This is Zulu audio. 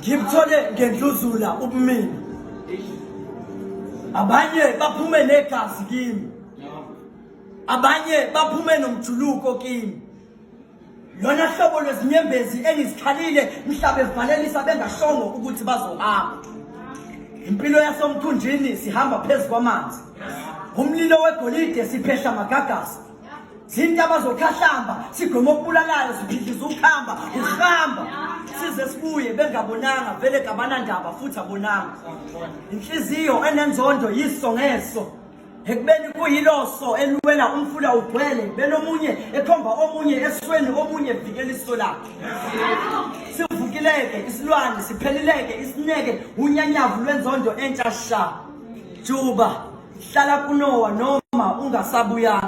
Ngibuthole ngendluzula ubumina. Abanye baphume negazi kimi. Abanye baphume nomjuluko kimi. Lona hlobo lwezinyembezi engizikhalile mhla bevalelisa bengashongo ukuthi bazohamba. Impilo yasomkhunjini sihamba phezu kwamanzi. Umlilo wegolide siphehla amagagasi. Zintaba zokhahlamba sigwema okubulalayo siphihliza ukhamba uhamba size sibuye bengabonanga vele kabanandaba futhi abonanga. Inhliziyo enenzondo yiso ngeso. Ekubeni kuyiloso eliwela umfula ugcwele benomunye ekhomba omunye esweni omunye evikela iso lakhe. Sivukileke isilwane siphelileke isineke unyanyavu lwenzondo entsha sha. Juba hlala kuNowa noma ungasabuyanga.